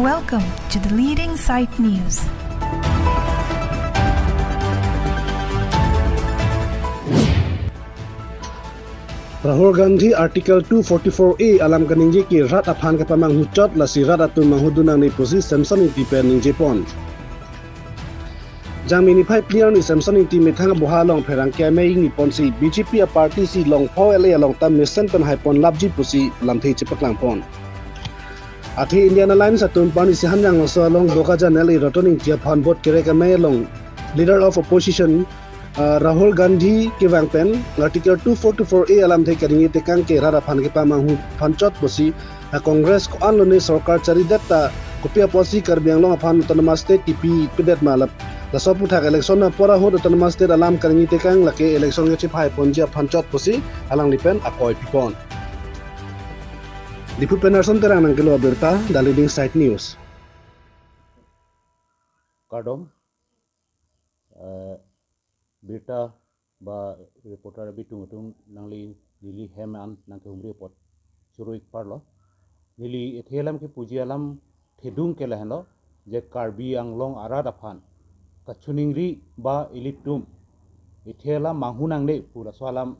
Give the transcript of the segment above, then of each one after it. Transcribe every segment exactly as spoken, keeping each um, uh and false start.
Welcome to the leading site news. Rahul Gandhi Article two forty-four A alam kaningje ke rat aphan kepamanghu chot, lasi rat atum manghudun nangne pusi Samson Ingti pen ningjepon. Jangmi niphai phli arni Samson Ingti methang aboha along pherangke amei ingniponsi B J P a party si Longpho L A along ta mesen pen haipon lapji pusi lamthe chepaklangpon. Athe Indian Alliance atum arni Sihanjang Langso along Bokajan L A Roton Ingti aphan vote kerek amei along Leader of Opposition, uh, Rahul Gandhi kevang pen Article two forty-four A alamthe kaningje tekang ke rat aphan kepamanghu aphan chot pusi, a Congress ko-an lone sorkar charidet ta kopi apotsi Karbi Anglong aphan Autonomous State kipipedet ma lap. Laso aphuthak election apor ahut Autonomous State alam kaningje tekang, lake election kechepahai ponji aphan chot pusi alangli pen akoi pipon. Diphu pen Arson Terang nangkelo abirta, The Leading Site News. Kardom, eh, birta ba reporter abitung atum nangli neli hem an nangkehumri apot choro-ik parlo. Neli ethe alam kepuji alam thedung ke lahenlo, je Karbi Anglong arat aphan kachiningri ba ilitum ethe alam manghu nangne pu laso alam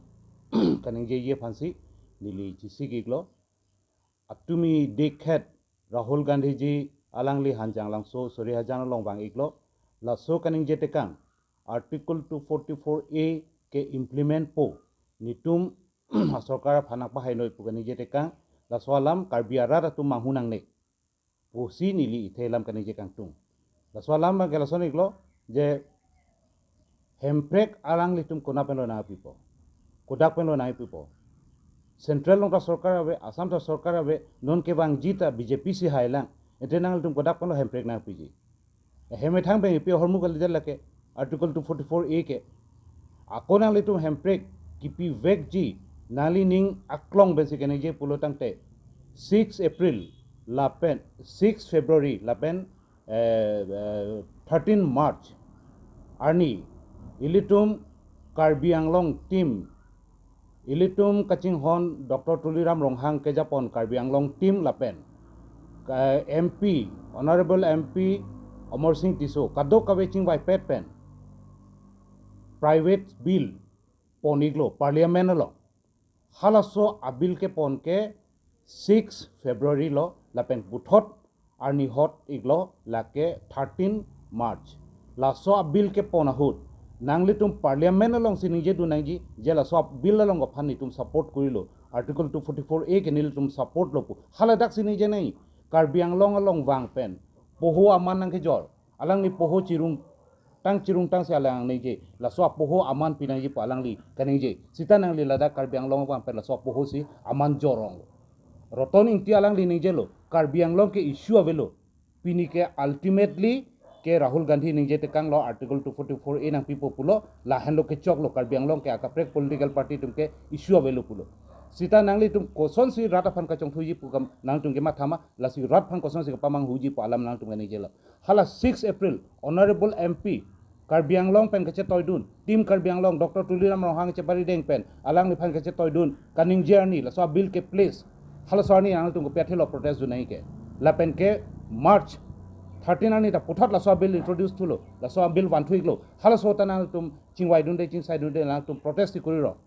kaningjeji aphansi neli chesik-iklo. Atumi dekhet Rahul Gandhi ji alangli Hanjang Langso Sorihajan along vang-iklo. Laso kaningje tekang Article two forty-four A ke implement po, netum asorkar aphan nangpahainoi pu kaningje tekang, laso alam Karbi arat atum manghu nangne pusi neli ethe alam kaningje kangtung. Laso alam abang ke lason-iklo, je Hemprek alanglitum konat penlo nangpipo, kodak penlo nangpipo. Central along ta sorkar ave, Assam ta sorkar ave, non kevangji ta B J P si hailang. Ente nanglitum kodak penlo Hemprek nangpiji? Hem methang pen ipi ahormu kalidet lake Article two forty-four A ke. Ako nanglitum Hemprek kipivekji, nanglining aklong pensi kaningje pulo tangte, six April lapen six February lapen, eh, eh, thirteen March arni ilitum Karbi Anglong team, ilitum kachinghon Doctor Tuliram Ronghang kejapon Karbi Anglong team lapen, eh, M P, Honorable M P Amarsing Tisso, kadokave chingvaipet pen private bill pon-iklo Parliament along. Halaso abill kepon ke six February lo, lapen puthot arni hot-iklo lake thirteen March. Laso abill kepon ahut nanglitum Parliament alongsi ningjedun nangji, je laso abill along aphan netum support korilo, Article two forty-four A ke nelitum support lo pu. Haladak si ningje nangji, Karbi Anglong along vang pen poho aman nangkejor, alangli poho chirung tang chirung tangsi alang ningje, laso apoho aman pinangji pu alangli kaningje. Sita nangli ladak Karbi Anglong vang pen laso apoho si aman jorong. Roton Ingti alangli ningjelo, Karbi Anglong ke issue avelo. Pini ke ultimately ke Rahul Gandhi ningje tekanglo Article two forty-four A nangpipo pulo, lahenlo kechoklo, Karbi Anglong ke akaprek political party atum ke issue avelo pulo. Sita nanglitum kosonsi rat aphan kachongthuji pu kam nangtum kematha ma, lasi rat aphan kosonsi kepamanghuji pu alam nangtum kaningjelo. Hala six April, Honorable M P, Karbi Anglong pen kachetoidun, Team Karbi Anglong, Doctor Tuliram Ronghang cheparideng pen alangliphan kachetoidun kaningje arni, laso abill ke place. Halaso arni nangtum kopi athelo protest dun nangji ke? Lapen ke March thirteen arni ta puthot laso abill introduce thulo, laso abill vanthu-iklo. Halaso ta nangtum chingvaidunde, chingsaidunde, nangtum protest ti koriro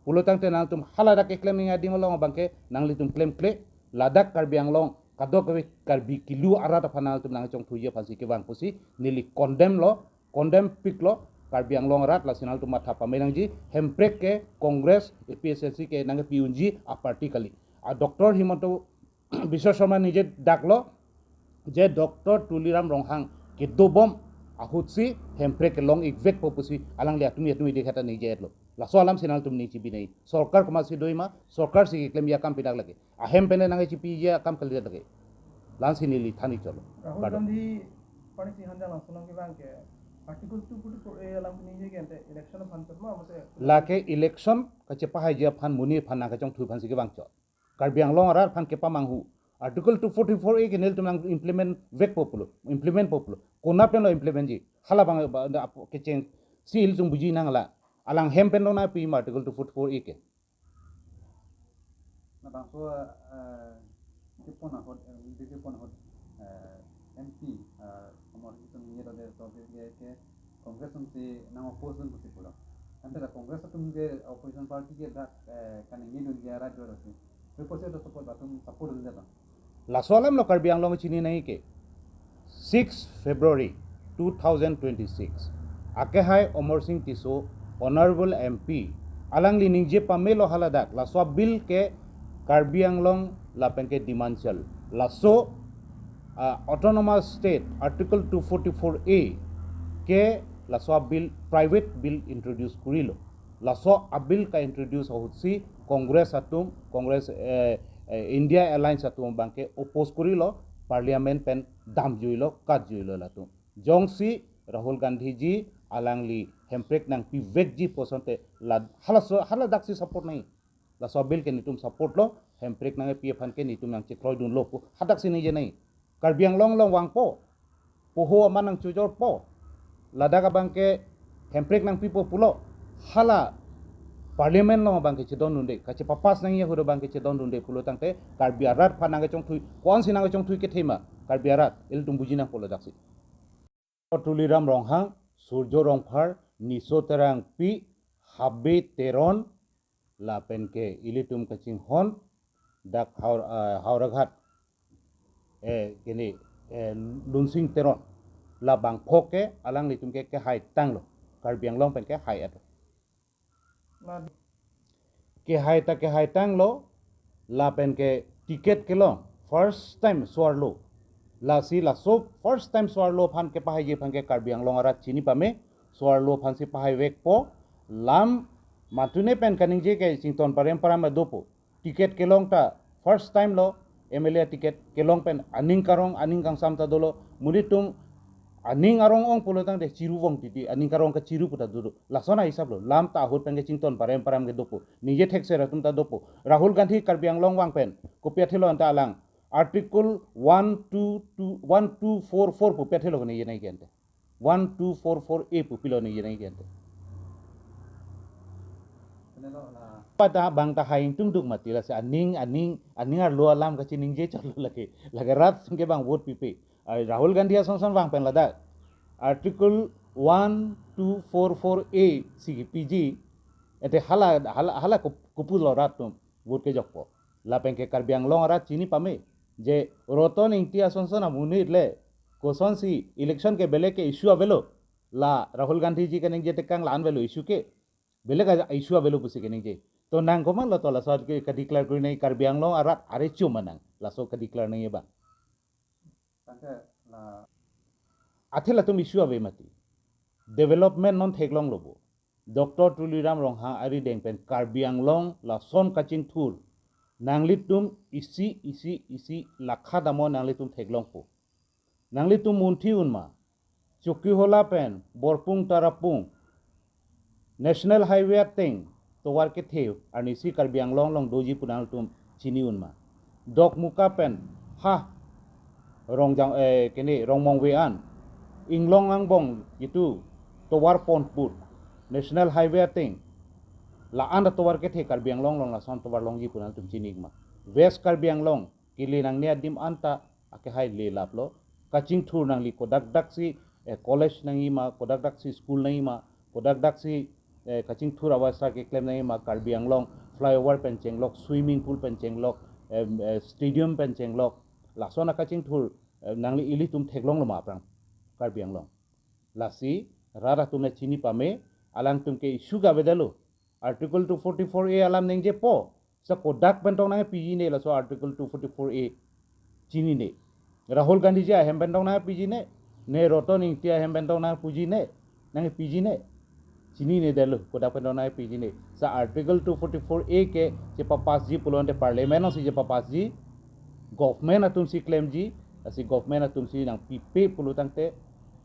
pulo tangte nangtum haladak keklem nangji adim along abang ke nanglitum klemkle, ladak Karbi Anglong kadokave Karbi kilu arat aphan nangtum nangchongthuji aphansi kevang pusi neli condemn lo, condemn piklo Karbi Anglong arat, lasi nangtum matha pame nangji. Hemprek ke Congress, A P H L C ke nangkepi-unji a party kali. A Doctor Himanta Biswa Sarma ningje daklo je Doctor Tuliram Ronghang kedobom ahutsi Hemprek kelong-ik vekpo pusi alangli atumi atumi dekhet ta ningje-etlo. Laso alamsi nangtum ning chibi nangji. Sorkar komatsi doji ma, sorkarsi keklemji akam pi dak lake. Ahem pen nangchipiji akam kalidet lake. La-ansi neli than-ik cholo. Rahul Kardom. Gandhi party si Hanjang Langso along kevang ke Article two forty-four A alam kaningje ke ante election aphan pen ma mate? Lake election kachepahaiji aphan, monit aphan nangkachongthu aphansi kevang chot. Karbi Anglong arat aphan kepamanghu. Article two forty-four A ke nelitum nang implement vekpo pulo, implement po pulo. Konat penlo implement ji? Hala abang ba, da, apo, kecheng si ilitum buji nanglo. Alang hem penlo nangpi ma Article two forty-four A ke? Labangso, eh, kepon ahut, eh, kepon ahut, eh, M P, ah, Amarsing Tisso ningje dode, so ke, ke Congress atum si nang oppose dun pusi pulo. Ante la Congress atum ke opposition party ke dak, eh, kaningje dun ke arat do si. Opposition to support, latum support dunde lo. Laso alam lo Karbi Anglong chini nangji ke. Six February two thousand twenty-six. Akehai Amarsing Tisso, Honorable M P, alangli ningje pamelo haladak, laso bill ke Karbi Anglong lapen ke demand chal. Laso, ah, Autonomous State Article two forty-four A ke laso bill, private bill introduce kurilo. Laso abill ka-introduce ahutsi Congress atum, Congress, eh, eh, India Alliance atum abangke oppose kurilo, Parliament pen damjuilo, katjuilo latum. Jongsi Rahul Gandhi ji alangli hemprek nangpivekji pu asonte la halaso, haladaksi support nangji. Laso bill ke netum support lo, hemprek nangpi aphan ke netum nangchekroi dunlo pu hadaksi ningje nangji. Karbi Anglong along vangpo, poho aman nangchojorpo, ladak abangke hemprek nangpipo pulo, hala Parliament along abangke chedondunde, kachepapass nangji ahut abangke chedondunde pulo tangte, Karbi arat aphan nangkechongthui, ko-ansi nangkechongthui kethe ma, Karbi arat, ilitum buji nangpo ladaksi. Tuliram Ronghang, Surjo Rongphar, Niso Terangpi, Habe Teron, lapen ke ilitum kachinghon dak Howraghat, eh, kini, eh, Lunsing Teron, labang pho ke alanglitum ke kehaitanglo, Karbi Anglong pen kehai atum. Kehai ta kehaitanglo, lapen ke ticket kelong first time so-arlo. Lasi laso first time so-arlo aphan kepahaiji aphan ke Karbi Anglong arat chini pame, so-arlo aphansi pahaivekpo, lam matune pen kaningje ke chington parem param dopo. Ticket kelong ta first time lo, M L A ticket kelong pen aning karong aning kangsam ta dolo, monit atum aning arong ong pulo tangte chiru vong titi, aning karong kachiru pu ta dolo. Lason ahisap lo, lam ta ahut pen ke chington parem param ke dopo. Ningje thekser atum ta dopo. Rahul Gandhi Karbi Anglong vang pen kopi athelo anta alang Article one two two, one two four four pu pi athelo ningje nangji ke ante. One two four four A pu pilo ningje nangji ke ante. Pada bang ta hai ingtungduk mati, lasi aning, aning, aning arlo alam kachiningje chotlo lake. Lake rat singke bang vote pipe. Ai, Rahul Gandhi asonson vang pen ladak Article one two four four A si piji. Ete hala, hala, hala kup-, kupulo rat atum vote kejokpo. Lapen ke Karbi Anglong arat chini pame je Roton Engti asonson amonit le kosonsi election ke belek ke issue avelo, la Rahul Gandhi ji kaningje tekang la-an avelo issue ke. Belek a issue avelo pusi kaningje. To nang komatlo to laso ke kadeclare kuri nangji, Karbi Anglong arat are chuma nang laso kadeclare nangji abang. Tangke la athe latum issue ave mati. Development non theklonglo bo. Doctor Tuliram Ronghang arideng pen Karbi Anglong lason kachingthur. Nanglitum isi, isi, isi lakha damo nanglitum theklongpo. Nanglitum munthi unma. Chokihola pen Borpung Tarapung National Highway ateng tovar kethe arnisi Karbi Anglong along doji pu nanglitum chini unma. Dokmoka pen ha Rongjang, eh, kene Rongmongve an Inglong angbong itu tovar pon put National Highway ateng la-an atovar kethe Karbi Anglong along lason tovar longji pu nanglitum chini ma. West Karbi Anglong kele nangne adim anta akehai le laplo. Kachingthur nangli kodak daksi, eh, college nangji ma, kodak daksi school nangji ma, kodak daksi, eh, kachingthur awasar keklem nangji ma, Karbi Anglong flyover pen chenglok, swimming pool pen chenglok, em, eh, stadium pen chenglok. Lason akachingthur, eh, nangli ilitum theklonglo ma aphrang Karbi Anglong. Lasi rat atum le chini pame, alangtum ke issue ke avedetlo. Article two forty-four A alam ningjepo. Sa kodak pen tong nangpiji ne laso Article two forty-four A chinine. Rahul Gandhi ji ahem pen tong nangpiji ne. Ne Roton Engti ahem pen tong nangpiji ne. Nangpiji ne. Chininedetlo, kodak pen tong nangpiji ne. Sa Article two forty-four A ke chepapassji pulo tangte Parliament alongsi chepapassji. Government atumsi klemji. Lasi government atumsi nangpipe pulo tangte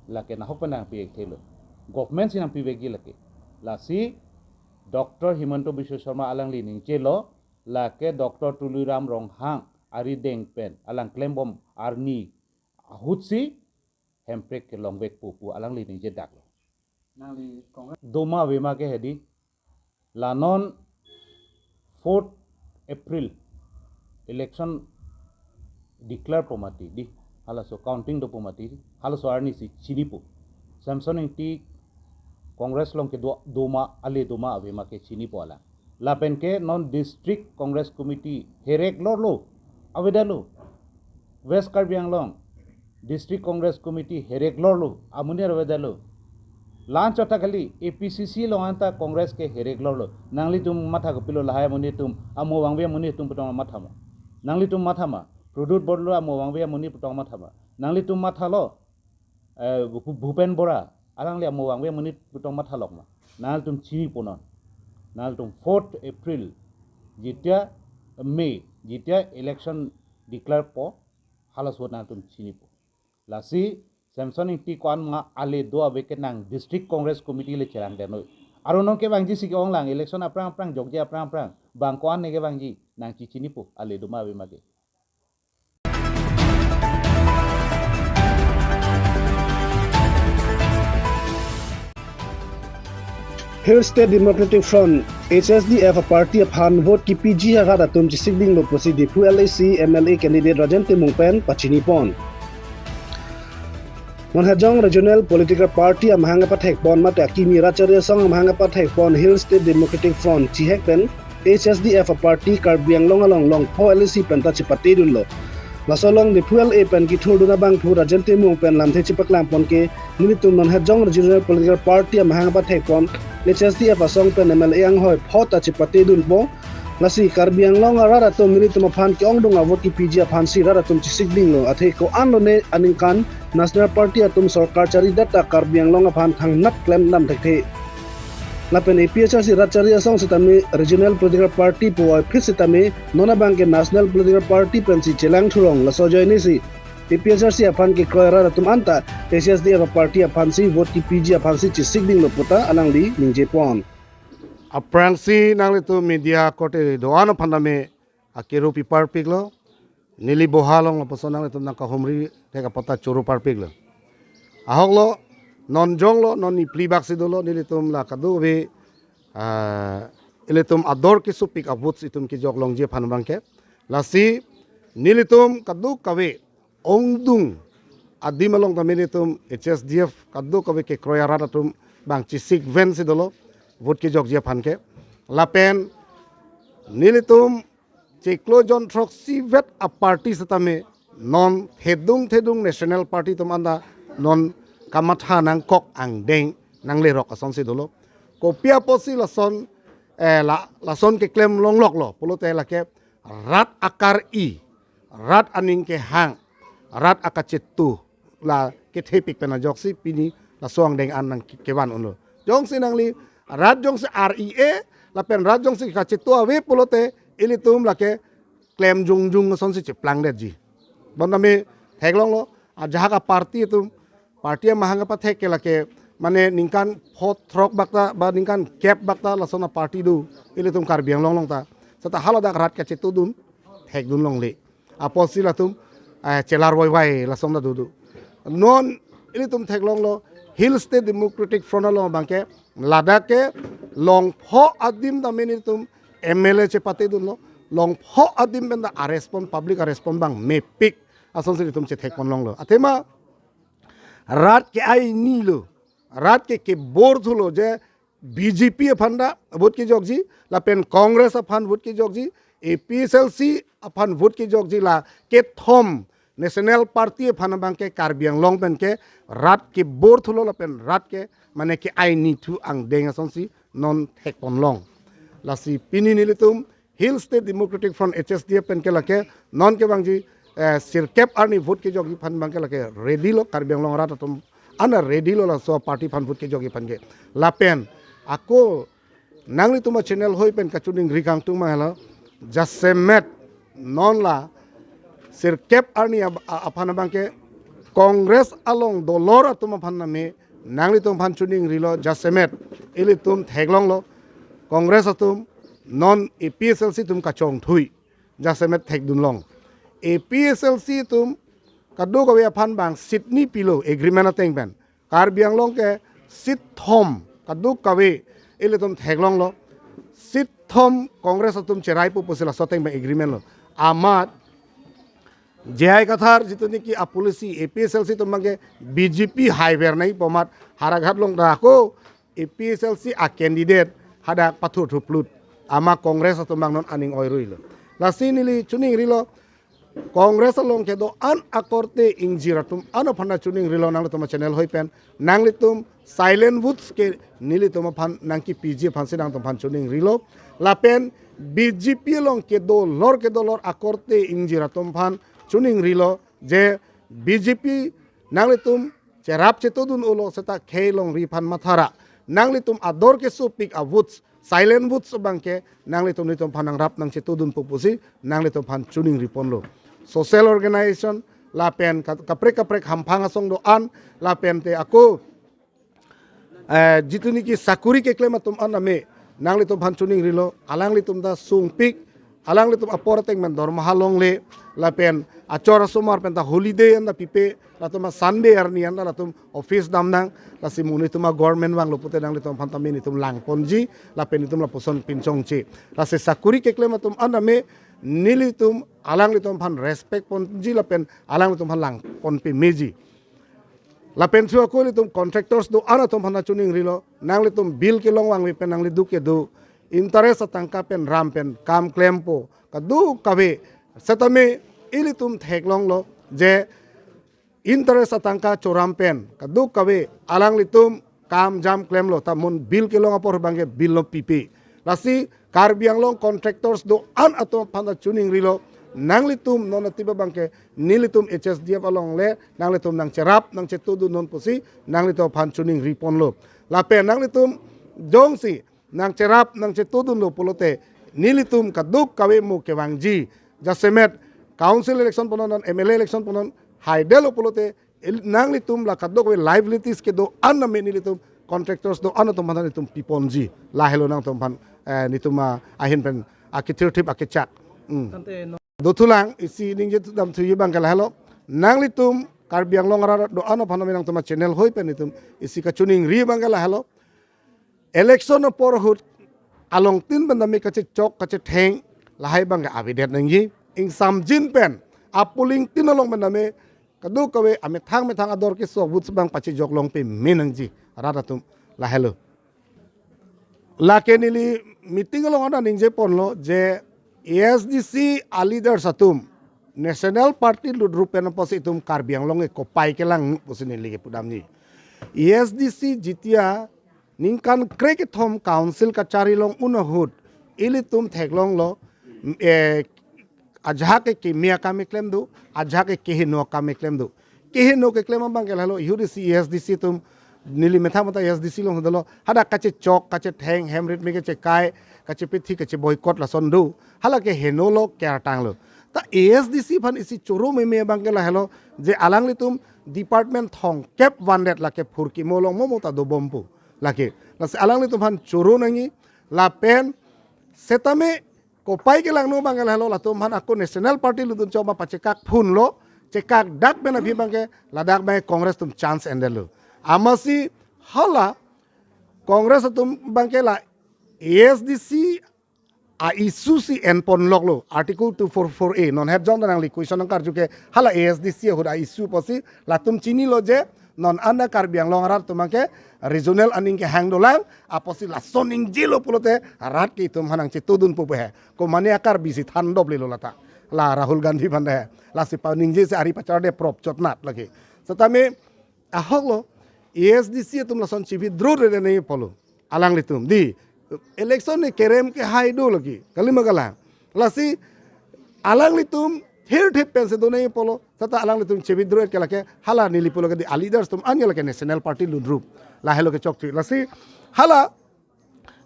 lake nahok pen nangpi-ik thelo. Government si nangpivekji lake. Lasi Doctor Himanta Biswa Sarma alangli ningjelo, lake Doctor Tuliram Ronghang arideng pen alang klembom arni ahutsi hemprek kelongvekpo pu alangli ningjedaklo. Nangli Congress doma vema ke hedi, la non fourth April election declare po mati di. Halaso counting dopo mati, halaso arni si chinipo. Samson Ingti Congress along kedo doma, ale doma avema ke chinipo alang. Lapen ke non District Congress Committee herek lorlo, avedetlo. West Karbi Anglong District Congress Committee herek lorlo, amonit avedetlo. Lanchot ta kali, A P C C along anta Congress ke herek lorlo. Nanglitum matha kopilo, lahai amonit atum, amo vangve amonit atum pu tong matha ma? Nanglitum matha ma? Produce Borlo amo vangve amonit pu tong matha ma? Nanglitum mathalo, eh, Bhu-, Bhupen Bora, alangli amo vangve amonit pu tong mathalok ma? Nanglitum chinipo non. Nanglitum fourth April, jitia May, jitia election declare po, halaso nanglitum chinipo. Lasi Samson Ingti ko-an ma ale do ave ke nang District Congress Committee le cherang deno. Aro non kevangji si ke-ong lang, election aphrang aphrang, jokje aphrang aphrang, bang ko-an ne kevangji, nang chichinipo, ale doma avema ke. Hill State Democratic Front, H S D F a-party aphan vote kipiji arat atum chesikdinglo pusi Diphu L A C M L A candidate Rajen Timung pen pachinipon. Non Hejong Regional Political Party amahang apathekpon mate akimi rat chari asong amahang apathekpon Hill State Democratic Front chihek pen H S D F a-party Karbi Anglong along Longpho L A C pen ta chepatedunlo. Laso along Diphu L A pen kethurdun abangphu Rajen Timung pen lamthe chepaklangpon ke nelitum non Hejong Regional Political Party amahang apathekpon H S D F asong pen M L A anghoi pho ta chepatedunpo. Lasi Karbi Anglong arat atum nelitum aphan ke-ongdung a-vote kipiji aphansi rat atum chesikdinglo, athe ko-anlo ne aningkan National Party atum sorkar charidet ta Karbi Anglong aphan thangnat klemdam thekthe. Lapen A P H L C rat chari asong sitame Regional Political Party puvoiphit sitame non abangke National Political Party pensi chelang thurong, laso ajoinesi A P H L C aphan kekroi arat atum anta H S D F a-party aphansi vote kipiji aphansi chesikdinglo puta alangli ningjepon. Aphrangsi nanglitum media korte do-an aphan tame akiru piparpiklo, neli boha along lapuson nanglitum nangkahumri thek apot ta churu parpiklo. Ahoklo, non jonglo, non niphli bak si dolo, nelitum la kadokave, ah, ilitum ador kesupik a-votes itum kejok longji aphan abangke. Lasi, nelitum kadokave ongdung adim along tame nelitum H S D F kadokave kekroi arat atum bang chesik ven si dolo, vote kejokji aphan ke. Lapen, nelitum chiklo jon throksi vet a-party setame non thedung thedung national party atum anta non kamatha nangkok angdeng nanglerok asonsi dolo. Kopi apotsi lason, eh, la, lason keklem longloklo pulote lake rat akar-i, rat aning kehang, rat akachitu la kethepik pen ajoksi pini laso angdeng an nang ke-, kevan unlo. Jongsi nangli rat jongsi R E A lapen rat jongsi kachitu ave pulote ilitum lake klem jongjong asonsi cheplangdetji. Bonta me theklonglo, ajahak a-party atum, party amahang apathek ke lake, mane ningkan pho throk bak ta, ba ningkan kep bak ta lason a-party do, ilitum Karbi Anglong along ta. Seta haladak rat kachitudun thekdun longle. Apotsi latum, eh, chelar voivai lason ta dodo. Non ilitum theklonglo, Hill State Democratic Front along abangke, ladak ke Longpho adim tame nelitum M L A chepatedunlo, Longpho adim pen ta a-response, public a-response bang mepik asonsi nelitum chethekpon longlo. Athema rat ke-ai nilo, rat ke kebor thulo je B J P aphan ta vote kejokji, lapen Congress aphan vote kejokji, A P H L C aphan vote kejokji, la kethom National Party aphan abangke Karbi Anglong pen ke rat kebor thulo lapen rat ke mane ke-ai ni thu angdeng asonsi non thekpon long. Lasi pini nelitum Hill State Democratic Front H S D F pen ke lake non kevangji, eh, sirkep arni vote kejokji aphan abangke lake ready lo, Karbi Anglong rat atum ana ready lo laso party aphan vote kejokji aphan ke. Lapen ako nanglitum a-channel hoi pen kachiningri kangtung ma helo, jasemet non la sirkep arni ab-, a-, aphan abangke Congress along dolor atum aphan tame nanglitum aphan chiningrilo, jasemet ilitum theklonglo, Congress atum non A P H L C atum kachongthui, jasemet thekdun long. A P H L C atum kadokave aphan bang seat ni pilo agreement ateng pen. Karbi Anglong ke seat thom kadokave ilitum theklonglo. Seat thom Congress atum cheraipo pusi laso ateng pen agreement lo. Amat J I Kathar jitu niki a policy A P H L C atum abangke B J P haiber nangji pu amat Howraghat along dak ako A P H L C a candidate hadak pathur thuplut, amat Congress atum abang non aning oirui lo. Lasi neli choningrilo, Congress along kedo-an akorte ingjir atum an aphan choningrilo, nanglitum a channel hoi pen, nanglitum silent votes ke nelitum aphan nangkipiji aphansi nangtum aphan choningrilo. Lapen B J P along kedo lor kedo lor akorte ingjir atum aphan choningrilo je B J P nanglitum cherap chetodun-olo seta khei longri aphan mathara, nanglitum ador kesopik a votes, silent votes abangke nanglitum nelitum aphan nangrap nangchetodunpo pusi nanglitum aphan choningri ponlo. Social organization lapen ka-, kaprek kaprek hamphang asong do-an lapen te ako, eh, jitu niki sakuri keklem atum an ame nanglitum aphan choningrilo, alanglitum ta sungpik, alanglitum apor ateng men dormaha longle, lapen achor asomar pen ta holiday an ta pipe, latum a Sunday arni an ta latum office damnang, lasi mo nelitum a government vanglo pute nanglitum aphan tame nelitum langponji, lapen nelitum lapuson pinchongche. Lasi sakuri keklem atum an ame nelitum alanglitum aphan respect ponji lapen alanglitum aphan langpon pemeji. Lapen su ako ilitum contractors do-an atum aphan choningrilo, nanglitum bill kelong vangve pen nangli duk kedo, interest atangka pen ram pen kam klempo, kadokave, setame ilitum theklonglo je interest atangka choram pen kadokave alanglitum kam jam klemlo, ta mo bill kelong apor abangke bill lo pipe. Lasi Karbi Anglong contractors do-an atum aphan ta choningrilo, nanglitum non atiba abangke nelitum H S D F along le nanglitum nangcherap nangchetodun non pusi nanglitum aphan choningri ponlo. Lapen nanglitum jongsi nangcherap nangchetodunlo pulote nelitum kadokave mo kevangji, jasemet council election pu non, M L A election pu non, haidetlo pulote il-, nanglitum la kadokave liabilities kedo-an ame nelitum contractors do-an atum aphan nelitum piponji. Lahelo nangtum aphan, eh, nelitum a ahin pen akithirthip akechak. Hmm. Tangte no- Dothulang isi ningje damthuji abangke lahelo. Nanglitum Karbi Anglong arat do-an aphan ame nangtum a channel hoi pen nelitum isi kachoningri abangke lahelo. Election apor ahut alongtin pen tame kachechok kachetheng lahai abangke avedet nangji. Ingsamjin pen a polling tin along pen tame kadokave amethang methang ador keso votes abang pachejok long peme nangji rat atum, lahelo. Lake neli meeting along an ningje ponlo je A S D C a leaders atum National Party ludrup pen apotsi itum Karbi Anglong ke kopai kelang pusi neli kepudamji. A S D C jitia ningkan krekethom council kachari long un ahut ilitum theklonglo, eh, ajahak ke kimi akam keklem do, ajahak ke keheno akam keklem do. Keheno keklem abangke lahelo, ihut isi A S D C atum neli methang methang A S D C along dolo, hadak kachechok kachetheng, hem rit me kachekai, kachepethi kacheboycott lason do. Hala ke henolo kertanglo. Ta A S D C aphan isi choro meme abangke lahelo, je alanglitum department thomkep vandet lake phurkimo along mo mo ta dobom pu. Lake, lasi alanglitum aphan choro nangji, lapen setame kopai kelangno abangke lahelo, latum aphan ako National Party lutdun chok ma pachekak phunlo, chekak dak pen aphi abangke ladak abangke Congress atum chance endetlo. Amatsi hala Congress atum abangke la A S D C a issue si enpon loklo, Article two four four A. Non het jong ta nangli question nangkarju ke hala A S D C ahut a issue pusi latum chinilo je non anta Karbi Anglong arat atum abangke regional aning kehang dolang, apotsi lason ningjelo pulote rat ke itum aphan nangchetodunpo pu he. Ko mane a Karbi si thandop lelo lata. La Rahul Gandhi aphan de. Lasi paningjesi ari pacharde prop chotnat lake. Setame ahoklo, A S D C atum lason chebi drur re ne polo. Alanglitum di election ne kerem kehai do lake. Kalima kalang. Lasi alanglitum thirthip pensi do ne polo. Seta alanglitum chebi drur ke lake hala neli pulo ke di a leaders atum an ke lake National Party ludrup. Lahelo kechokche. Lasi hala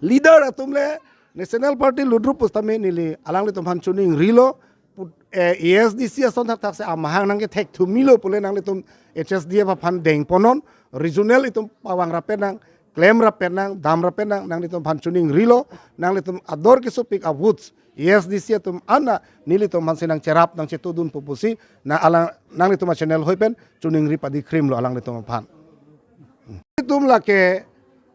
leader atum le National Party ludrup pusitame neli alanglitum aphan choningrilo, put-, eh, A S D C ason thakthaksi amahang nangkethek thumilo pule nanglitum H S D F aphan dengpon non, regional itum pavangrap pen nang, klemrap pen nang, damrap pen nang, nanglitum aphan choningrilo, nanglitum ador kesopik a votes A S D C atum an nelitum aphansi nangcherap nangchetodunpo pusi, na alang nanglitum a channel hoi pen choningri padi krimlo alanglitum aphan. Itum lake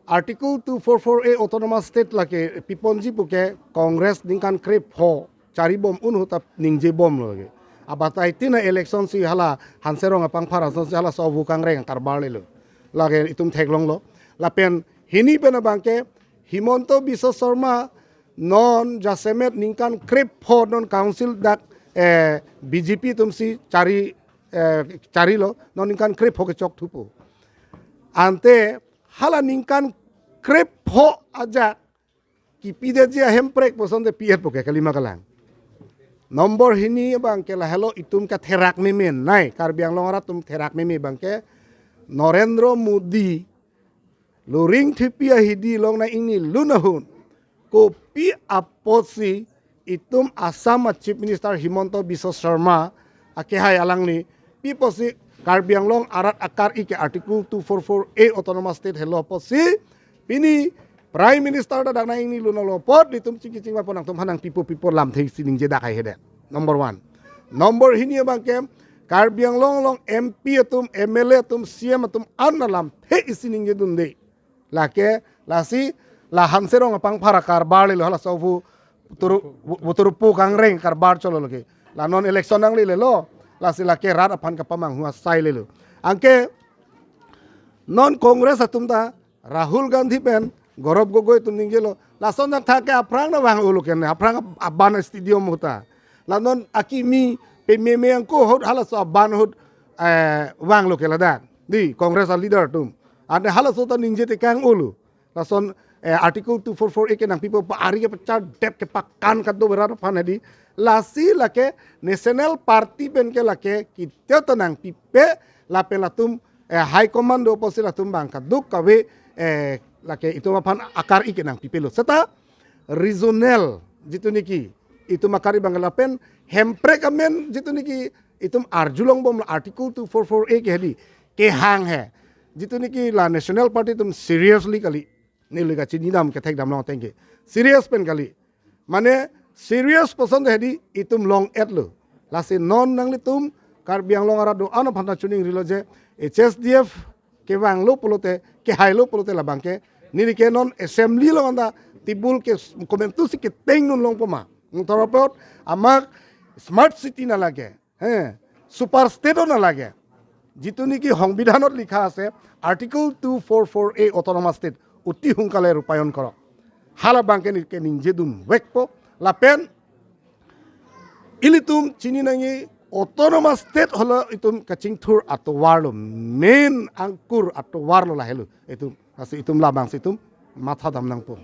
Article two four four A Autonomous State lake piponji puke Congress ningkan krepho charibom un ahut ta ningjebomlo lake. Abatai tina election si hala Hanserong apangphar ason si hala sovu kangreng karbar lelo. Lake itum theklonglo. Lapen hini pen abangke Himanta Biswa Sarma non jasemet ningkan krepho non council dak, eh, B J P atum si chari, eh, charilo, non ningkan krepho kechok thupo. Ante hala ningkan krepho ajak kipidetji ahemprek pusonte pi-etpo ke kalima kalang. Nombor hini abangke lahelo itum katherak memenei, Karbi Anglong arat atum therak meme abangke Narendra Modi, Luring Thepi ahidi along nang ingni lun ahut, kopi apotsi itum Assam a Chief Minister Himanta Biswa Sarma akehai alangli, pi apotsi Karbi Anglong arat akar-i ke Article two four four A Autonomous State helo apotsi, pini Prime Minister ta dak nang ingni lun alo apot, nelitum chingki chingvai pon, nangtum aphan nangpipo pipo lamthe isi ningje dak hai hede. Number one. Number hini abangke Karbi Anglong along M P atum, M L A atum, C M atum an alamthe isi ningjedunde. Lake, lasi, la Hanserong apangphar karbar lelo, hala sovu turu, bu-, buturpu kangreng karbar cholo lake. La non election nanglelelo, lasi lake rat aphan kapamanghu asai lelo. Anke non Congress atum ta, Rahul Gandhi pen Gaurav Gogoi atum ningjelo, lason thakthak ke aphrang nangvang-olo kene, aphrang ab-, aban stadium ahut ta. La non akimi pememe angko ahut halaso aban ahut, eh, vanglo ke ladak. Dei, Congress a leader atum. Ante halaso ta ningje tekang-olo. Lason, eh, Article two four four A ke nangpipo pa ari kepachardep kepakan kado berat aphan hedi. Lasi lake National Party pen ke lake kita ta nangpipe, lapen latum, eh, High Command do apotsi latum abang kaduk kave, eh, lake itum aphan akar-i ke nangpipelo. Seta regional jitu niki itum akar-i abang lapen hemprek amen jitu niki itum arjulongbomlo, Article two four four A ke hedi kehang he. Jitu niki la National Party atum seriously kali. Neli kachinidam kethekdam long ateng ke. Serious pen kali. Mane serious pusonte hedi itum long-etlo. Lasi non nanglitum Karbi Anglong arat do-an aphan ta chuning rilo je H S D F kevanglo pulote, kehailo pulote labangke. Neli ke non assembly along anta table ke komentu si keteng dun longpo ma. Nang toro apot amat smart city nang lake. He, super state-o nang lake. Jitu niki Songbidhanot likha ase, Article two four four A Autonomous State, অতি সোনকালে ৰূপায়ণ কৰক. Hala abangke neli ke ningjedun vekpo, lapen ilitum chini nangji Autonomous State helo itum kachingthur atovarlo, main angkur atovarlo lahelo itum. Lasi itum labangsi itum mathadam nangpo.